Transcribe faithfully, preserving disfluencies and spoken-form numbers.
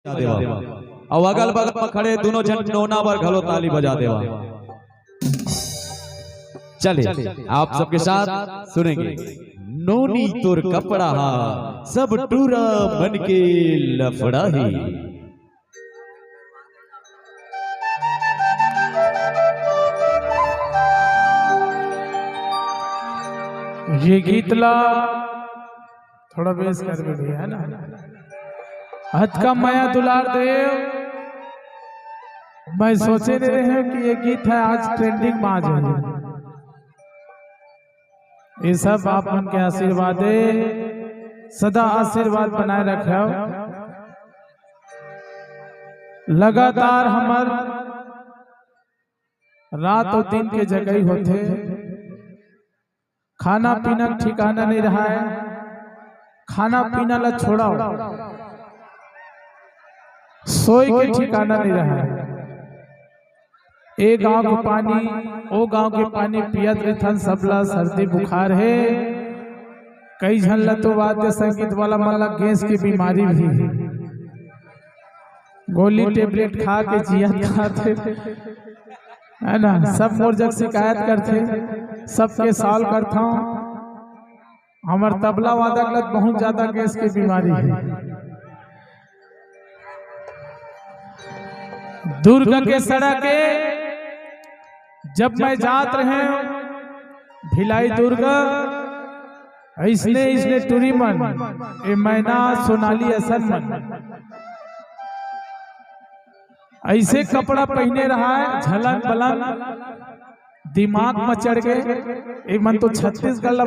बजा देवा। अउ अगल बगल में खड़े दोनों झन नोना बर घलो ताली बजा देवा। चले, आप सबके साथ सुनेंगे। नोनी तोर कपड़ा हा, सब टूरा मन के लफड़ा ही। ये गीत ला थोड़ा बेस कर भी भैया, है ना? अतका मया दुलार देव, मैं सोचे नहीं रहे कि ये गीत है आज ट्रेंडिंग में आ जाए। ये सब आप मन के आशीर्वाद है, सदा आशीर्वाद बनाए रखे। लगातार हमर रात अउ दिन के जगई होथे, खाना पीना के ठिकाना नहीं रहा है, खाना पीना ला छोड़ाओ, सोए के ठिकाना नहीं रहा है। ए गांव के पानी, ओ गांव के पानी पियत रहिथन, सबला सर्दी बुखार है। कई झन ला तो वाद्य संगीत वाला मन ला गैस के बीमारी भी है। गोली टेबलेट खा के जिया खाते, है ना? सब मोर जग शिकायत करथे, सबके सॉल्व करथौं। हमर तबला वादक ला बहुत ज्यादा गैस के बीमारी है। दुर्ग के सड़क ए, जब मैं जात रहे भिलाई दुर्ग, अइसने अइसने टूरी मन, ए मैना सोनाली असन मन, अइसे कपड़ा पहिने रहा है, झलंग बलंग, दिमाग में चढ़ गए। ए मन तो छत्तीसगढ़ ला